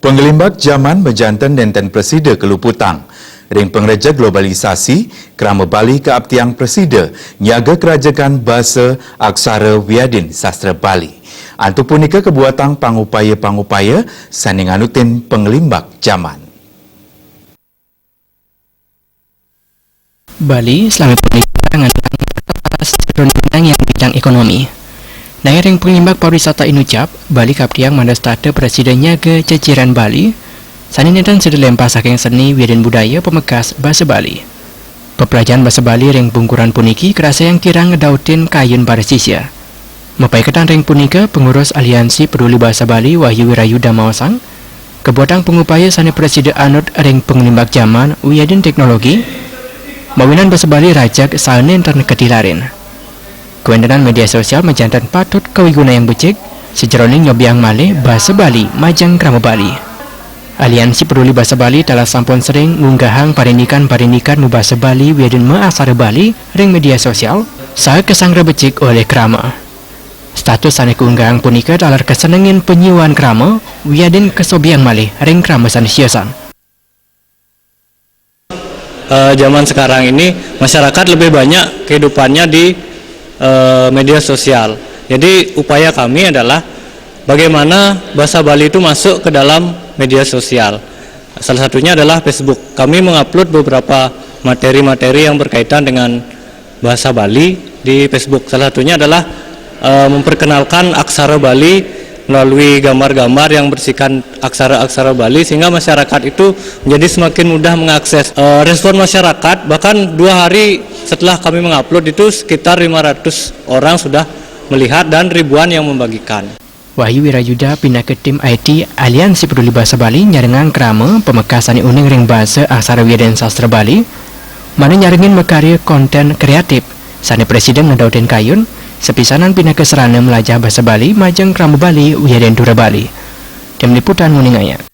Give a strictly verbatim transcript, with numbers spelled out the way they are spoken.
Panglimbak jaman majanten nenten prasida kaluputang. Ring pangrejeg globalisasi, krama Bali kaaptiang prasida nyaga karajegan basa, aksara wiadin sastra Bali. Antuk punika kabuatang pangupaya-pangupaya sane nganutin panglimbak jaman. Bali salami punika ngandang sejeroning yang bidang ekonomi. Nanging ring panglimbak pariwisata inucap, Bali kaaptiang mandas tata prasida nyaga ceciran Bali, sane nenten sida lempah saking seni wiadin budaya pamekas basa Bali. Peplajahan basa Bali ring pungkuran puniki karasayang kirang ngedautin kayun para sisya. Mapaiketan ring punika, Pengurus Aliansi Peduli Basa Bali, Wahyu Wirayuda maosang, kabuatang pangupaya sane prasida anut ring panglimbak jaman wiadin teknologi, mawinan basa Bali rajeg saha nenten katilarin. Kawentenan media sosial majanten patut kawigunayang becik, sajeroning nyobiang malih basa Bali majeng krama Bali. Aliansi Peduli Basa Bali taler sampun sering ngunggahang parindikan-parindikan mabasa Bali wiadin maaksara Bali ring media sosial, saha kasanggra becik olih krama. Status sane kaunggahang punika taler kasenengin panyiuan krama, wiadin kasobiang malih ring krama sane siosan. Eh, zaman sekarang ini, masyarakat lebih banyak kehidupannya di, eh, media sosial. Jadi, upaya kami adalah bagaimana bahasa Bali itu masuk ke dalam media sosial. Salah satunya adalah Facebook. Kami mengupload beberapa materi-materi yang berkaitan dengan bahasa Bali di Facebook. Salah satunya adalah, eh, memperkenalkan aksara Bali melalui gambar-gambar yang berisikan aksara-aksara Bali, sehingga masyarakat itu menjadi semakin mudah mengakses. Eh, respon masyarakat, bahkan dua hari setelah kami mengupload itu, sekitar lima ratus orang sudah melihat dan ribuan yang membagikan. Wahyu Wirayuda pinaka tim I T Aliansi Peduli Basa Bali nyarengang krama pamekas sane uning ring basa, aksara wiadin sastra Bali, mane nyarengin makarya konten kreatif sane prasida ngedautin kayun, sapisanan pinaka sarana mlajah basa Bali majeng krama Bali wiadin tura Bali. Tim Liputan nguningayang.